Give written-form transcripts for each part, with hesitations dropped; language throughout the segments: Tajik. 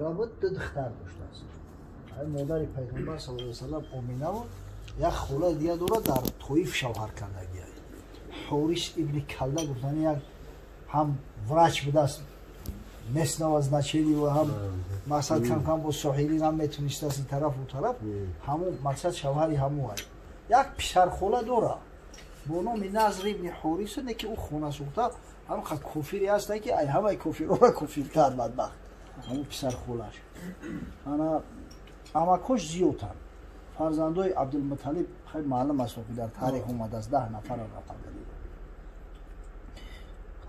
овора буд, ду духтар доштааст. Модари пайғамбар саллаллоҳу алайҳи васаллам Омина буд, як холаи дига дорад, дар Тоиф шавҳар кардагия. Ҳорис ибни Калда гуфтани як ҳам врач будааст местного значения ва ҳам мақсад кам-кам бо соҳирин ҳам метунистааст ин тараф у тараф, ҳамун мақсад шавҳари ҳамун ай. Як писархола дора бо номи Назр ибни Ҳориса, не ки ӯ хонасӯхта ҳамқа кофире ҳаста ки ай ҳамаи кофирора кофиртар бадбахт ҳамун писархолаш. Ана амакош зиёдтанд. Фарзандои Абдулмуталиб хеле маълум аст, ки дар таърих омадааст, 10 нафара рафтагӣ.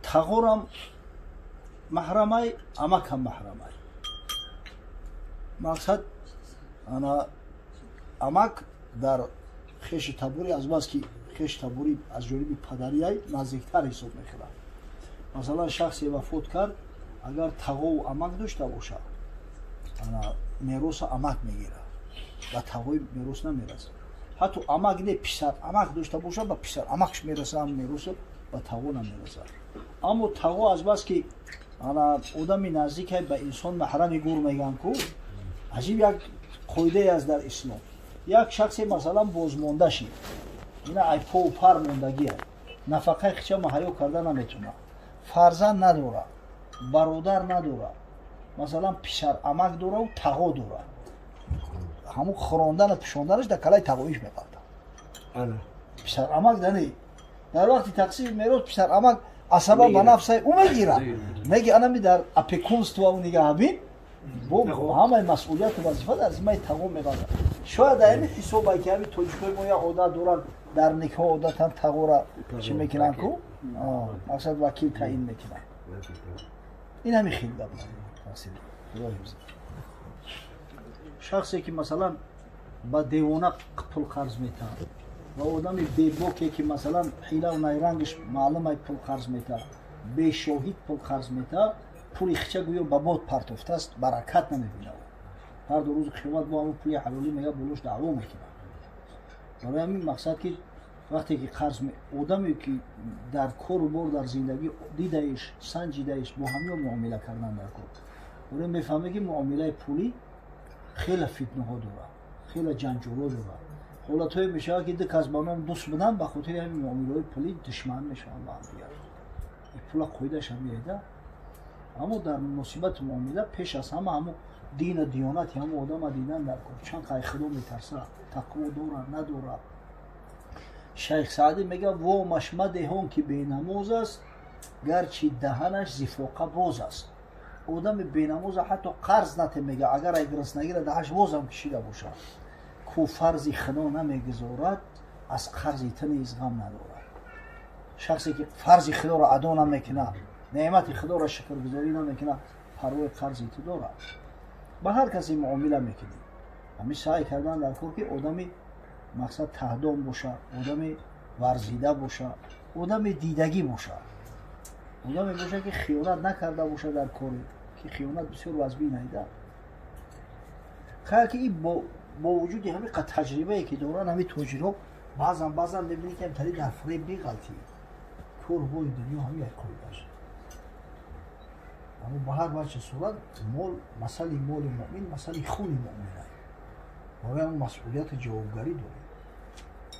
Тағорам маҳрамай, амакам маҳрамай. Мақсад ана амак дар хеши табурӣ аз бас ки хеши табурӣ аз ҷониби падарияй наздиктар ҳисоб мехӯрад. Масалан, шахсе вафот кард, агар тағову амак дошта бошад, ана мероса амак мегирад, ба тағои мерос намерасад. Ҳатто амак не, писар амак дошта бошад, ба писар амакш мерасад, мероса ба тағо намерасад. Аммо тағо аз бас ки ана одами наздикай ба инсон маҳрами гур мегӯянд ку, аҷиб як қоидае аст дар ислом. Як шахсе масалан бозмонда шид, ина ай пову пар мондагия, нафақаи хича маҳайё карда наметавонад, фарзанд надорад, бародар надорад, масалан писар амак дорад, тағо дорад, ҳамун хӯрондану пӯшонданаш дар калаи тағоиш меқалтад. Писар амак дани дар вақти тақсими мерос писар амак асаба ба нафсаи ӯ мегирад, неги анами дар опекунство ӯ нигаҳбин бо ҳамаи масъулияту вазифа дар зиммаи тағо меқалтад. Шояд дар ҳамин ҳисобай ки ҳамин тоҷикои мо як одат доранд, дар никоҳ одатан тағора чӣ мекунанд ку, мақсад вакил таъин мекунанд. Ин ҳамин хел гап. Шахсе ки масалан ба девона пул қарз метаҳад ва одами бебоке ки масалан ҳилаву найрангаш маълумай пул қарз метаҳад, бешоҳид пул қарз метаҳад, пули хича гӯё ба бод партофтааст, баракат намебинад. Ҳар ду рӯзи қиёмат бо ҳамон пули ҳалолӣ мега болош даъво мекунад. Барои ҳамин мақсад ки вақте ки қарз одаме ки дар кору бор дар зиндагӣ дидаиш, санҷидаиш, бо ҳамиё муомила кардан дар кор. Барои мефаҳме ки муомилаи пулӣ хеле фитнаҳо дорад, хеле ҷанҷолҳо дорад. Ҳолатҳое мешавад ки ду кас ба ном дӯст буданд, ба хотири ҳамин муомилаҳои пулӣ душман мешаванд ба ҳамдигар. Пула қоидааш ҳам меяда. Аммо дар муносибати муомила пеш аз ҳама ҳамун дину диёнати ҳамун одама дидан дар кор. Чанд қай худо метарсад, тақво дорад, надорад. Шайх Саъдӣ мегӯяд: вомаш мадеҳон ки бенамоз аст, гарчи даҳанаш зифоқа боз аст. Одами бенамоза ҳатто қарз нате мега, агар ай гириснагира даҳаш бозам кишида бошад. Ку фарзи худо намегузорад, аз қарзи ту низ ғам надорад. Шахсе ки фарзи худоро адо намекунад, неъмати худоро шукргузорӣ намекунад, парвои қарзи ту дорад. Ба ҳар касе муомила мекунӣ, ҳамин саъй кардан дар кор ки одами мақсад таҳдом бошад, одами варзида бошад, одами дидагӣ бошад, одаме бошад ки хиёнат накарда бошад дар коре, ки хиёнат бисёр вазбин айда. Хайр ки ин бо вуҷуди ҳамин қад таҷрибае ки доранд ҳамин тоҷирҳо, баъзан мебинӣ ки ҳамтари дар фиреб меғалтӣ. Кору бори дунё ҳамин як қоидааш. Аммо ба ҳар ваҷҳи сурат мол, масъали моли муъмин, масъали хуни муъмин аст. Барои ҳамон масъулияту ҷавобгарӣ дорем.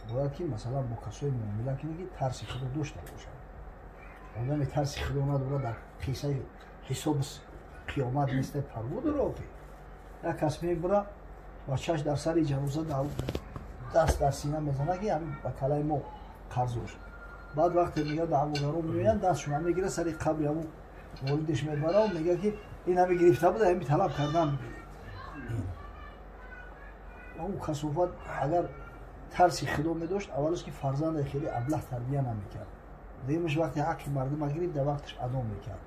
Бояд ки масалан бо касое муомила кунӣ ки тарси худо дошта бошад. Одаме тарси худо надорад, дар қиссаи ҳисоби қиёмат неста, парво дора охи. Як кас мебура, бачааш дар сари ҷаноза даст дар сина мезанад ки ҳамин ба калаи мо қарз бошад. Баъд вақте мега даъвогаро меоянд, дастшона мегирад, сари қабри ҳамун волидаш мебарад, мега ки ин ҳами гирифта буда, ҳами талаб кардан мебинед. Он касофат агар тарси худо медошт, аввалаш ки фарзанде хеле аблаҳ тарбия намекард. Дуюмаш вақте ҳаққи мардума гирифт, дар вақташ адо мекард.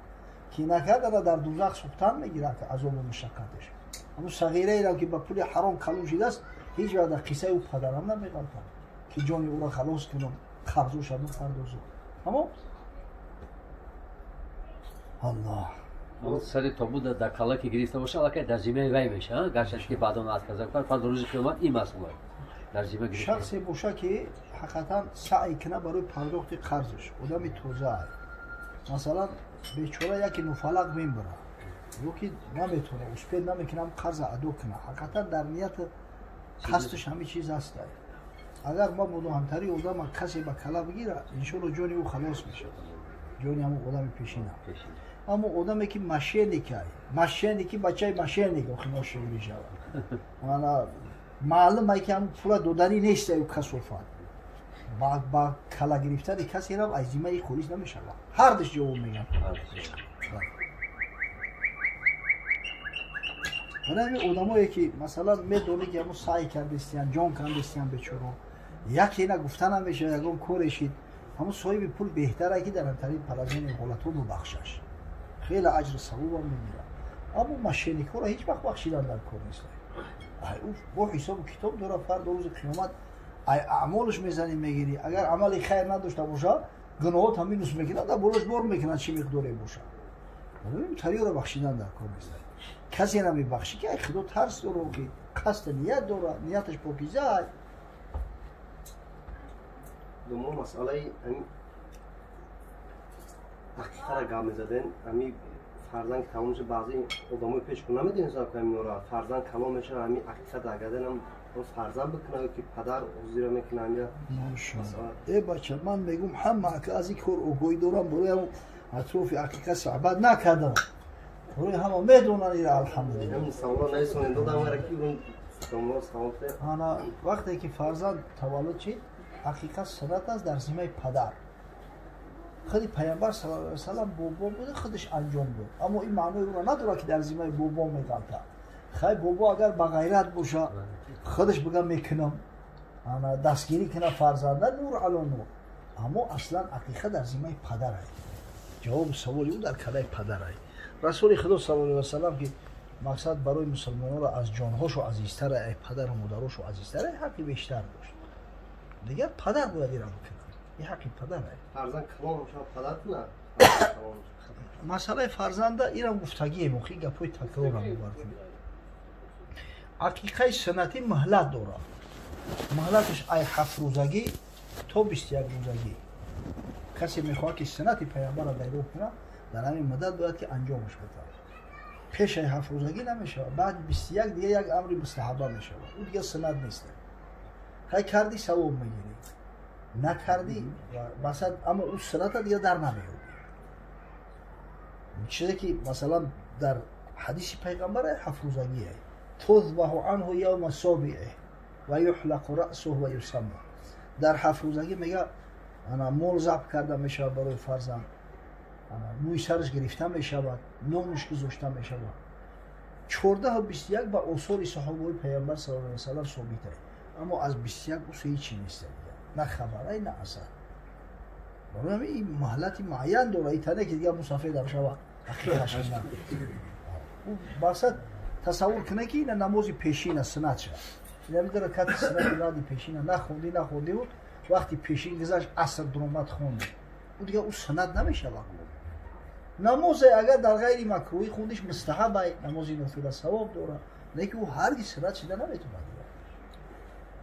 Ки накард, ана дар дузах сӯхтан мегирад азобу мушаққаташ. Ҳамун сағираеро ки ба пули ҳаром калон шидааст, ҳеҷ вақт дар қиссаи ӯ падарам намеғалтад ки ҷони ӯро халос кунам, қарзоша бипардозам. Аммо Аллоҳ сари тобут дар кала ки гирифта бошад, аллакай дар зиммаи вай мешавад, гарчанд ки баъдан отказа кард, пас рӯзи қиёмат ин масъул дар зимма гирифта. Шахсе бошад ки ҳақиқатан саъй кунад барои пардохти қарзаш, одами тоза. Масалан, бечора яке нуфалақ мебарад, Ё ки наметавона, успеть намекунам қарза адо кунам. Ҳақиқатан дар ният қасдаш ҳамин чиз аст. Агар ма буду ҳамтари одама касе ба кала бигира, иншоалло ҷони ӯ халос мешавад. Ҷони ҳамон одами пешина. Аммо одаме ки мошенник ай, мошенники бачаи мошенник охи ношуғлӣ шавад. Ана маълум ай ки ҳамон пула доданӣ нест ай касофат. Ба кала гирифтани касерам аз зиммаи хориҷ намешавад. Ҳардуш ҷавоб мегӯянд. Барои ҳамин одамое ки масалан медонӣ ки ҳамон саъй кардистиян, ҷон кандистиян бечоро, яке на гуфта намешавад, ягон коре шид, ҳамон соҳиби пул беҳтар ки дар ҳамтарин положение ҳолатҳо бубахшаш. Хеле аҷру савобам мегирад. Аммо мошенникҳоро ҳеҷ вақт бахшидан дар кор нест. Ай ӯ бо ҳисобу китоб дорад, фардо рӯзи қиёмат ай аъмолаш мезанӣ мегирӣ. Агар амали хайр надошта бошад, гуноҳот ҳам минус мекунад, дар болош бор мекунад чӣ миқдоре бошад. Тариёро бахшидан дар кор нест. Касе намебахшӣ ки ай худо тарс дорад, ки қасд ният дорад, нияташ покиза ай. Думо масъалаи ҳақиқара гап мезаден, ҳами фарзанд ки тамом мешавад, баъзе одамои пеш ку намедонистанд ки ҳаминора фарзанд калон мешавад, ҳами ҳақиқат агаданам фарзанд бикунад ки падар ҳозира мекунад ҳамира. Машоалло. Э бача, ман мегӯм ҳама аз ин кор огоҳӣ дорам, барои ҳамон атрофи ҳақиқат суҳбат накардам. Барои ҳама медонанд ира, алҳамдулиллоҳ. Ҳамин саволро нарисонед, додам ара ки он домло савол кунед. Ана вақте ки фарзанд таваллуд шид, ҳақиқат суннат аст дар зиммаи падар. Худи Пайғамбар саллаллоҳу алайҳи васаллам бобо буда, худаш анҷом дод. Аммо ин маънои ӯро надорад ки дар зиммаи бобо меғалта. Хай бобо агар ба ғайрат боша, худаш бигӯяд мекунам, ана дастгирӣ кунад фарзанда, нур ало нур. Аммо аслан ҳақиқат дар зиммаи падар аст. Ҷавоби саволи ӯ дар калаи падар аст. Расули Худо саллаллоҳу алайҳи васаллам ки мақсад барои мусулмононро аз ҷонҳошо азизтар, ай падару модарошо азизтар, ҳаққи бештар дошт. Дигар падар бояд ира бикунад. Ин ҳаққи падар аст. Фарзанд калон мешавад, падар кунад? Масъалаи фарзанда ирам гуфтагием, охи гапҳои такрорам бовар кунед. Ҳақиқаи суннатӣ муҳлат дорад. Муҳлаташ ай 7 рӯзагӣ то 21 рӯзагӣ. Касе мехоҳад ки суннати Пайғамбарро дайроб кунад, дар ҳамин муддат бояд ки анҷомаш бидиҳад. Пеш ай 7 рӯзагӣ намешавад, баъд 21 дига як амри мустаҳаба мешавад. Ӯ дига суннат нест. Хай кардӣ савоб мегирӣ, накардӣ масалан, аммо ӯ сунната дига дар намеёбӣ. Чизе ки масалан дар ҳадиси Пайғамбар 7 рӯзагӣ аст. Тузбаҳу анҳу явма собиъи ва юҳлақу раъсуҳу ва юсамма. Дар 7 рӯзагӣ мега ана мол забҳ карда мешавад барои фарзанд, ана мӯи сараш гирифта мешавад, номаш гузошта мешавад. 14 21 ба осори саҳобаҳои Пайғамбар саллаллоҳу алайҳи васаллам собит аст. Аммо аз 21 ӯ ҳеҷ нест, на хабарай, на асар. Барои ҳамин ин муҳлати муайян дорад. Ин тане ки дигар мусафир дар шавад, ҳақиқаташ на. Ӯ мақсад тасаввур кунад ки ина намози пешина суннат шавад. Ина бидора кати суннати баъди пешина нахондӣ, нахондӣ буд, вақти пешин гузашт, аср дуромад хонди. Ӯ дигар ӯ суннат намешавад. Намозе агар дар ғайри макрӯҳӣ хондиш мустаҳаб ай, намози нофила савоб дорад, лекин ӯ ҳаргиз суннат шида наметавонад.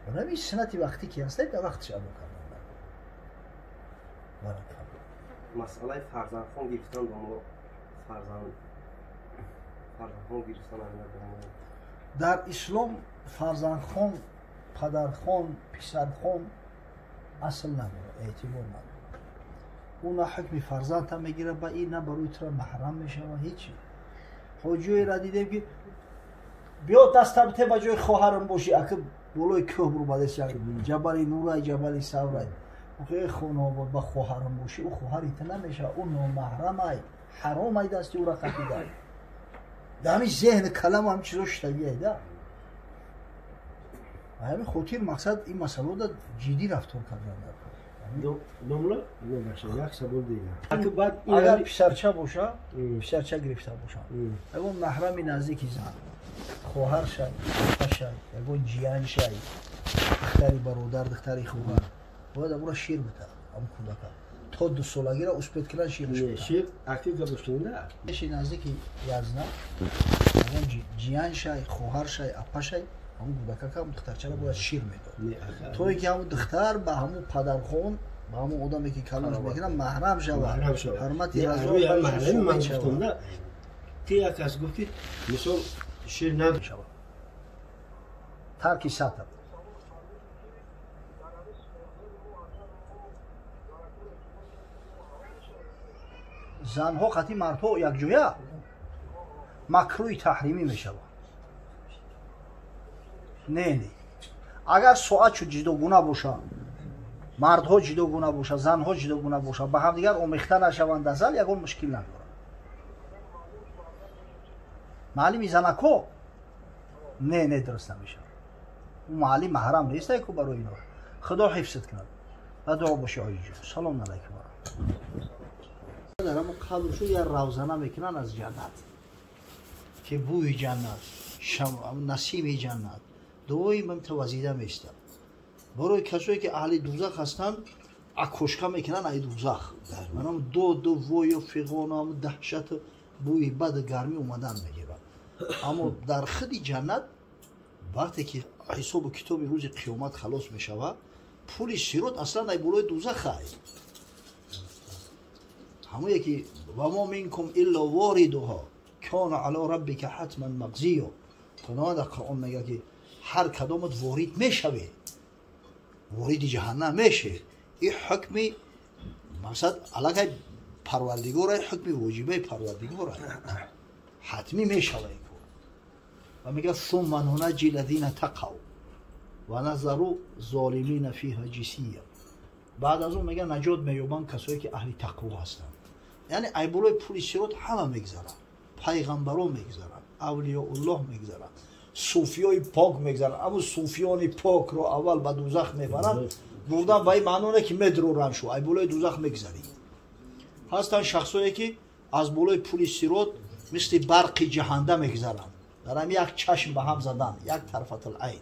Барои ҳамин суннати вақтӣ ки ҳаст, дар вақташ адо кардан. Баракаллоҳ. Масъалаи фарзандхон гирифтан домло, фарзандхон гирифтан ҳамина домло. Дар ислом фарзандхон, падархон, писархон асл надорад, эътибор надорад. Ӯ на ҳукми фарзандта мегирад ба ин, на барои тура маҳрам мешавад, ҳеҷ. Ҳоҷиёеро дидем ки биё даста бите ба ҷои хоҳарам бошӣ, ака болои кӯҳ бурмадест, як ҷабали Нурай, ҷабали Саврай. Охи хонобод ба хоҳарам бошӣ, ӯ хоҳари ту намешавад, ӯ номаҳрамай, ҳаромай дасти ӯра қапида. Дар ҳамин зеҳни калам ҳам чизо шитагиай да. Ба ҳамин хотир мақсад ин масъаларо ҷиддӣ рафтор кардан дар кор. Домла, як савол дигар. Агар писарча боша, писарча гирифта боша, ягон маҳрами наздики зан, хоҳар шай, апа шай, ягон ҷиян шай, духтари бародар, духтари хоҳар, бояд амуро шир битад, ҳамун кӯдака. То 2 солагиро успеть кунад шираш битад. Шир актив гузоштанда? Ши наздики язна, ягон ҷиян шай, хоҳар шай, апа шай, ҳамун кӯдакака, ҳамун духтарчаро бояд шир медод. То ин ки ҳамун духтар ба ҳамун падархон, ба ҳамун одаме ки калонаш мекунад, маҳрам шавад. Ҳурмати разо шавад. Ки як кас гуфт ки мисол шир намешавад. Тарки сатр. Занҳо қати мардҳо якҷоя макрӯҳи таҳримӣ мешавад. Не, не. Агар соатшо ҷудогуна бошад, мардҳо ҷудогуна бошад, занҳо ҷудогуна бошад, ба ҳамдигар омехта нашаванд дар зал, ягон мушкил надорад. Маълими занако? Не, не, дуруст намешавад. Ӯ маълим маҳрам нест ку барои ино. Худо ҳифзат кунад. Ба дуо боши оиҷон. Салом алайкум. Дар ҳамон қабр шу як равзана мекунанд аз ҷаннат, ки бӯи ҷаннат, насими ҷаннат дуои ман тавазида меистад. Барои касое ки аҳли дузах ҳастанд, акошка мекунанд ай дузах. Манам доду вою фиғону даҳшату бӯи баду гармӣ омадан мегирад. Аммо дар худи ҷаннат вақте ки ҳисобу китоби рӯзи қиёмат халос мешавад, пули сирот аслан ай болои дузах ай. Ҳамое ки ва мо минкум илла воридуҳо кана ало раббика ҳатман мақзиё. Худованд дар Қуръон мегӯяд ки ҳар кадомат ворид мешавед, вориди ҷаҳаннам мешавед. Ин ҳукми мақсад аллакай парвардигора, ҳукми воҷибаи парвардигора ҳатмӣ мешавад ин кор. Ва мегӯяд сумма нунаҷҷи лазина тақав ва назару золимина фиҳа ҷисия. Баъд аз он мегӯяд наҷот меёбанд касое ки аҳли тақво ҳастанд. Яъне ай болои пули сирот ҳама мегзаранд, пайғамбарон мегзаранд, авлиёуллоҳ мегзаранд, суфиёи пок мегзаранд. Аммо суфиёни покро аввал ба дузах мебаранд, бурдан ба ин маъно не ки медроранд шу, ай болои дузах мегзарӣ. Ҳастанд шахсое ки аз болои пули сирот мисли барқи ҷаҳанда мегзаранд, дар ҳами як чашм ба ҳам задан, як тарфатул айн.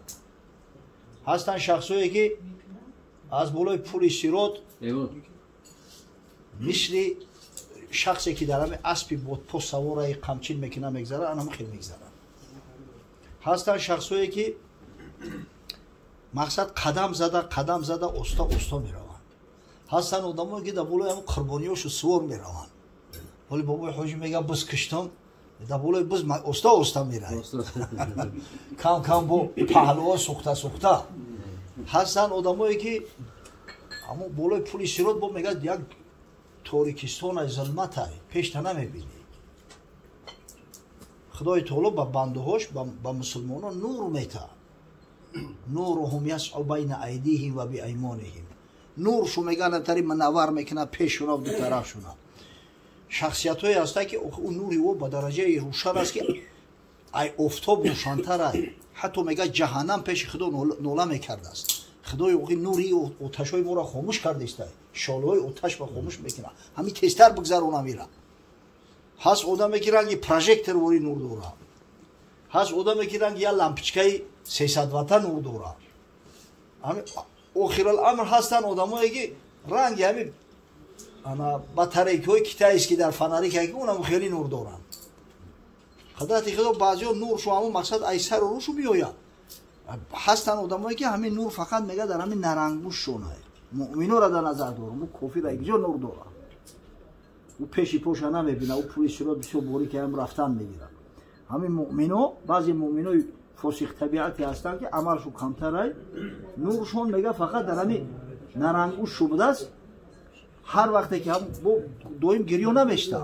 Ҳастанд шахсое ки аз болои пули сирот мисли шахсе ки дар ҳами аспи бодпо савораи қамчин мекунад мегзарад, анам хел мегзарад. Ҳастанд шахсое ки мақсад қадам зада қадам зада оста оста мераванд. Ҳастанд одамое ки дар болои ҳамн қурбониёшу сувор мераванд. Вале бобои ҳоҷӣ мегӯяд биз киштам, дар болои биз оста оста меравад, кам кам бо паҳлӯҳо сӯхта сӯхта. Ҳастанд одамое ки ҳамон болои пули сирот бо мегӯяд як торикистонай, зулматай, пешта намебинӣ. Худои таоло ба бандаҳош, ба мусулмонон нур метаҳад. Нуруҳум ясъу байна айдиҳим ва биаймониҳим. Нуршу мегӯянд тари мунаввар мекунад пешшуна ду тарафшуна. Шахсиятҳое ҳастанд ки ӯ нури ӯ ба дараҷаи рӯшан аст ки ай офтоб рӯшантар ай. Ҳатто мегӯяд ҷаҳаннам пеши худо нола мекардааст. Худои охи нури оташҳои моро хомӯш кардааст, шолаҳои оташро хомӯш мекунад, ҳамин тезтар бигзаронам ира. Ҳаст одаме ки ранги прожектор вори нур дорад, ҳаст одаме ки ранги як лампичкаи 300 вата нур дорад. Ҳамин охирал амр ҳастанд одамое ки ранги ҳамин ана батарейкаҳои китайский дар фонарик ки унам хеле нур доранд. Қудрати худо баъзеҳо нуршу ҳамон мақсад ай сару рӯшу меояд. Ҳастанд одамое ки ҳамин нур фақат мегӯяд дар ҳамин нарангӯшшонае. Муъминора дар назар дорам, ӯ кофир якҷо нур дорад, ӯ пеши поша намебинад, ӯ пули сирот бисёр борик ҳам рафтан мегирад. Ҳамин муъмино, баъзе муъминои фосиқтабиате ҳастанд ки амалшу камтарай, нуршон мегӯяд фақат дар ҳамин нарангӯш будааст. Ҳар вақте ки доим гирён намешта,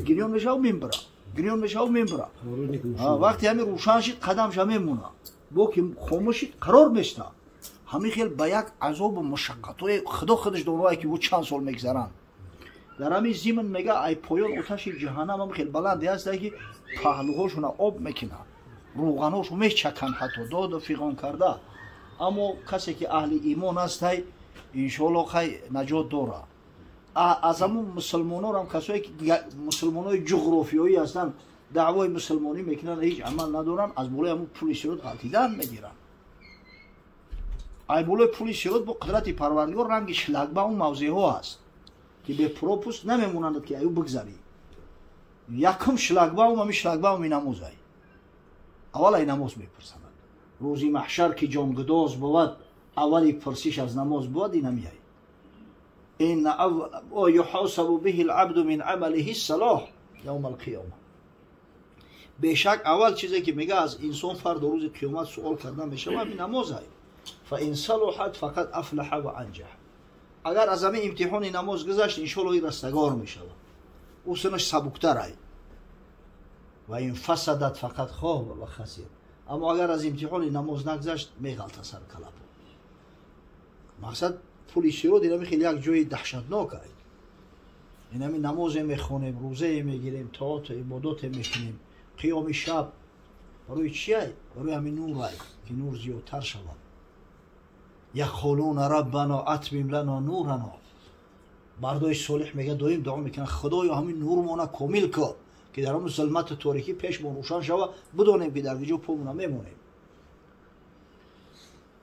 гирён мешаву мембира, гирён мешаву мембира. Вақте ҳамин рӯшан шид қадамша мемонад, бо ки хомӯш шид қарор мешта. Ҳамин хел ба як азобу мушаққатҳои худо худаш донад ки ӯ чанд сол мегзаранд. Дар ҳамин зимн мегӯяд ай поён оташи ҷаҳаннам ҳам хел баланде ҳаст ки паҳлӯҳошона об мекунад, рӯғанҳошу мечаканд, ҳатто доду фиғон карда. Аммо касе ки аҳли имон ҳастай иншоалло хай наҷот дорад. Аз ҳамун мусулмонорам касое ки мусулмонои ҷуғрофиёӣ ҳастанд, даъвои мусулмонӣ мекунанд, ҳеҷ амал надоранд, аз болои ҳамун пули сирот ғалтидан мегиранд. Ай болои пули сирот бо қудрати парвардигор ранги шлагбаум мавзеъҳо ҳаст ки бе пропуск намемонанд ки аю бигзарӣ. Якум шлагбаум ҳамин шлагбауми намозай. Аввал ай намоз мепурсанд. Рӯзи маҳшар ки ҷонгудоз бувад, аввали пурсиш аз намоз бувад, ин ҳамияй. إن أول يحاسب به العبد من عمله الصلاح يوم القيامة. Бешак аввал чизе ки мега аз инсон фардо рӯзи қиёмат суол карда мешавад, ҳамин намоз ай. Фаин салуҳат фақад афлаҳа ва анҷаҳ. Агар аз ҳамин имтиҳони намоз гузашт, иншоалло и растагор мешавад, ӯ синаш сабуктар ай. Ва ин фасадат фақад хоба ва хасир. Аммо агар аз имтиҳони намоз нагузашт, меғалта сар калапо. Мақсад пули сирот инами хеле як ҷои даҳшатнок ай. Инами намозе мехонем, рӯзае мегирем, тоату ибодоте мекунем, қиёми шаб барои чи ай? Барои ҳамин нур ай, ки нур зиёдтар шавад. Яқулуна раббано атмим лано нурано. Мардои солиҳ мега доим дуо мекунанд, худоё ҳамин нурмона комил кун, ки дар ҳамун зулмату торикӣ пешмон рӯшан шава, бидонем ки дар куҷо помона мемонем.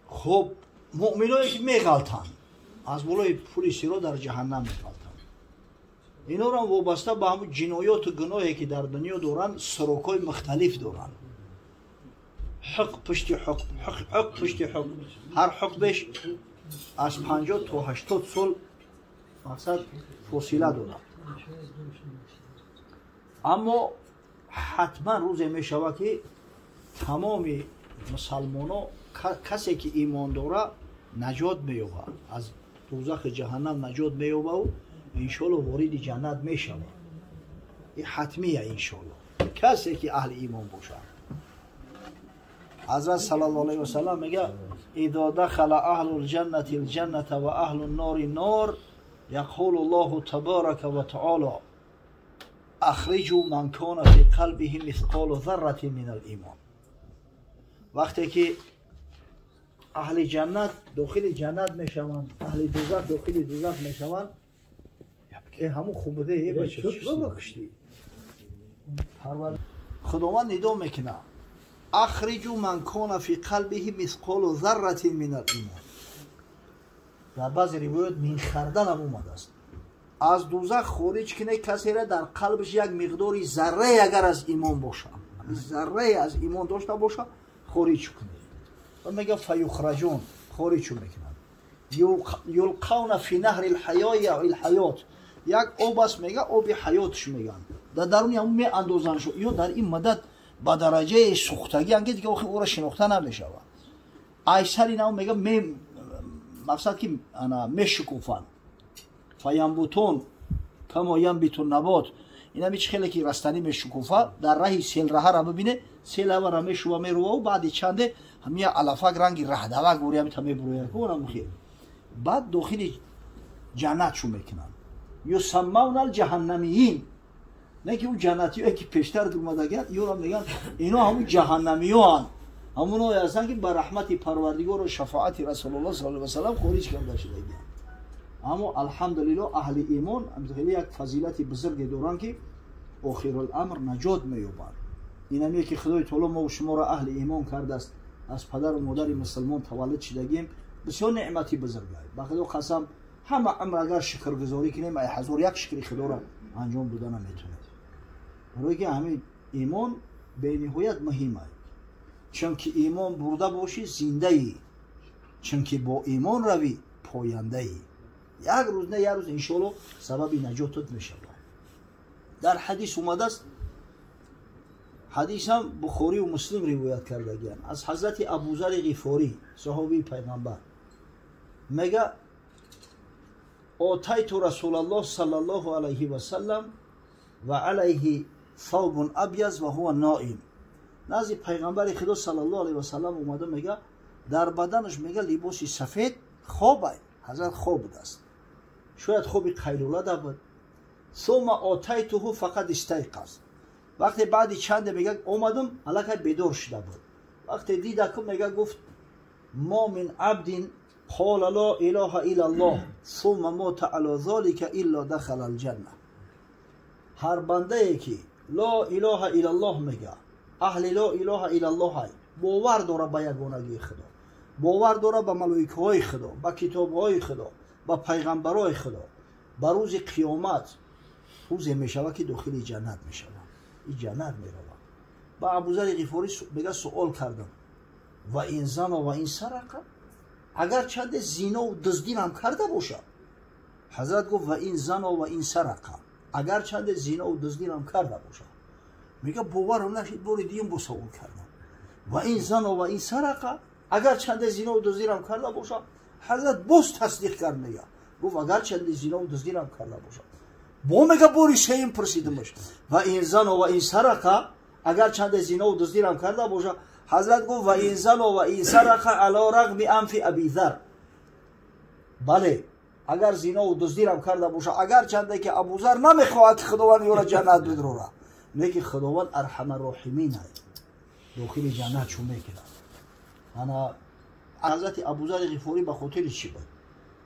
Хуб, муъминое ки меғалтанд аз болои пули сиро дар ҷаҳаннам меғалтанд. Инорам вобаста ба ҳамун ҷиноёту гуноҳе ки дар дунё доранд, сирокҳои мухталиф доранд. Ҳуқ пушти ҳуқ, ҳуқ пушти ҳуқ, ҳар ҳуқ беш аз 50 то 80 сол мақсад фосила дорад. Аммо ҳатман рӯзе мешавад, ки тамоми мусалмоно, касе ки имон дора, наҷот меёбад, аз дӯзахи ҷаҳаннам наҷот меёбаву иншоалло вориди ҷаннат мешавад. Ин ҳатмия иншоалло, касе ки аҳли имон бошад. Ҳазрат саллаллоҳу алайҳи васаллам мега: изо дахала аҳлу лҷаннати лҷанната ва аҳлу ннори нор яқулу ллоҳу табарака ва таоло ахриҷу ман кона фи қалбиҳи мисқолу зарратин мин алимон. Вақте ки аҳли ҷаннат дохили ҷаннат мешаванд, аҳли дӯзах дохили дӯзах мешаванд, ҳамун хубуде бача чӣ куштӣ? Худованд нидо мекунад: ахриҷу ман кона фи қалбиҳи мисқолу зарратин мин алимон. Дар баъзе ривоят мин хардалам омадааст. Аз дӯзах хориҷ кине касеро дар қалбиш як миқдори заррае агар аз имон боша, заррае аз имон дошта боша, хориҷ кунед. Ва мега фаюхраҷун, хориҷ мекунанд. Юлқавна фи наҳри лҳаёт, як об аст, мега оби ҳаётш меган. Дар даруни ҳамун меандозанд шо. Ё дар ин муддат ба дараҷаи сӯхтагиан ки дига охи ӯро шинохта намешавад. Айсари нам мега мақсад ки мешукуфанд. Фаянбутун камо янбиту набот. Инами чи хеле ки растанӣ мешукуфа, дар раҳи селраҳара бибине, селавара мешува меруваву баъди чанде ҳамия алафак ранги раҳдавак бури ҳамита мебурояд. Баъд дохили ҷаннат шу мекунанд. Юсаммавна алҷаҳаннамиин. Не ки ӯ ҷаннатиое ки пештар думадагианд, ёра мегӯянд ино ҳамун ҷаҳаннамиёанд, ҳамуное ҳастанд ки ба раҳмати парвардигору шафоати расулуллоҳ саллаллоҳу алайҳи васаллам хориҷ карда шудагианд. Аммо алҳамдулиллоҳ аҳли имон хеле як фазилати бузурге доранд, ки охируламр наҷот меёбанд. Инаме ки худои таоло мо шуморо аҳли имон кардааст, аз падару модари мусулмон таваллуд шудагием, бисёр неъмати бузург. Ба худо қасам, ҳама амр агар шукргузорӣ кунем, ай ҳазор як шукри худоро анҷом дода наметавонем. Барое ки ҳамин имон бениҳоят муҳим аст. Чунки имон бурда бошӣ, зиндаӣ, чунки бо имон равӣ, пояндаӣ. Як рӯз не як рӯз иншоалло сабаби наҷотат мешавад. Дар ҳадис омадааст, ҳадисам Бухорию Муслим ривоят кардагианд, аз ҳазрати Абузари Ғифорӣ, саҳобии пайғамбар, мега: отайту расулаллоҳ саллаллоҳу алайҳи васаллам ва алайҳи савбун абяз ва ҳува ноим. Назди пайғамбари худо саллаллоҳу алайҳи васаллам омада, мега дар баданаш мега либоси сафед, хоб ай, ҳазрат хоб будааст, шояд хоби қайлула да буд. Сума отайтуҳу фақад истайқаз. Вақте баъди чанде мега омадам, аллакай бедор шуда буд. Вақте дидаку мега гуфт: мо мин абдин қола ло илоҳа иллаллоҳ сума мота ало золика илло дахала алҷанна. Ҳар бандае ки ло илоҳа иллаллоҳ мега, аҳли ло илоҳа иллаллоҳ ай, бовар дора ба ягонагии худо, бовар дора ба малоикаҳои худо, ба китобҳои худо, ба пайғамбарои худо, ба рӯзи қиёмат, рӯзе мешавад ки дохили ҷаннат мешавад, и ҷаннат меравад. Ба Абузари Ғифорӣ мега суол кардам: ва ин зано ва ин сарақа, агар чанде зинову дуздирам карда бошад? Ҳазрат гуфт: ва ин зано ва ин сарақа, агар чанде зинову дуздирам карда бошад. Мега боварам нашид, бори дигим бо савол кардам. Ва ин зано ва ин сарақа, агар чанде зино ва дуздирам карда боша, ҳазрат боз тасдиқ кард, мега. Гуфт агар чанде зино ва дуздирам карда боша. Бо мега бори сеюм пурсидимаш. Ва ин зано ва ин сарақа, агар чанде зино ва дуздирам карда боша, ҳазрат гуфт ва ин зано ва ин сарақа ало рағми анфи Абизар. Бале, агар зино ва дуздирам карда боша, агар чанде ки Абузар намехоҳад Худованд ёро ҷаннат бидрора, лекин Худованд арҳамар роҳимин аст, дохили ҷаннат чун мекунад. Ана ҳазрати Абузари Ғифорӣ ба хотири чӣ буд?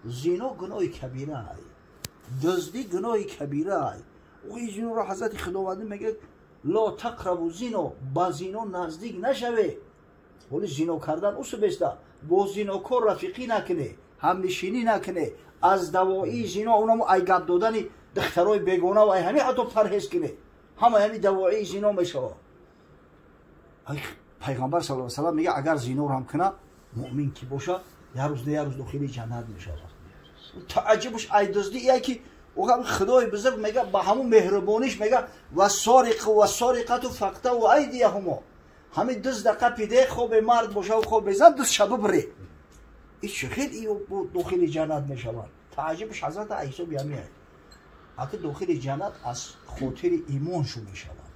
Зино гуноҳи кабира ай, дуздӣ гуноҳи кабира ай. Ин зиноро ҳазрати Худовандӣ мегӯяд ло тақрабу зино, ба зино наздик нашаве. Ҳоли зино кардан усубеста, бо зинокор рафиқӣ накунӣ, ҳамнишинӣ накунӣ, аз давоии зино унамо ай гап додани духтарои бегона ва ай ҳамин ҳатто парҳез кунӣ, ҳама ҳамин давоии зино мешавад. Пайғамбар саллаллоҳу алайҳи васаллам мегӯяд агар зиноро ҳам кунад, муъмин ки бошад, як рӯз не як рӯз дохили ҷаннат мешавад. Тааҷҷубш ай дуздӣ ие ки Худои бузург мегӯяд ба ҳамун меҳрубониш мегӯяд ва сориқу ва сориқату фақтау айдияҳумо. Ҳамин дузд дақа пиде, хобе мард бошаву хобе зан, дузд бибре. Ин чӣ хел дохили ҷаннат мешавад? Тааҷҷубш ҳазрат ҳисоби ҳамин аст. Аки дохили ҷаннат аз хотири имоншу мешавад.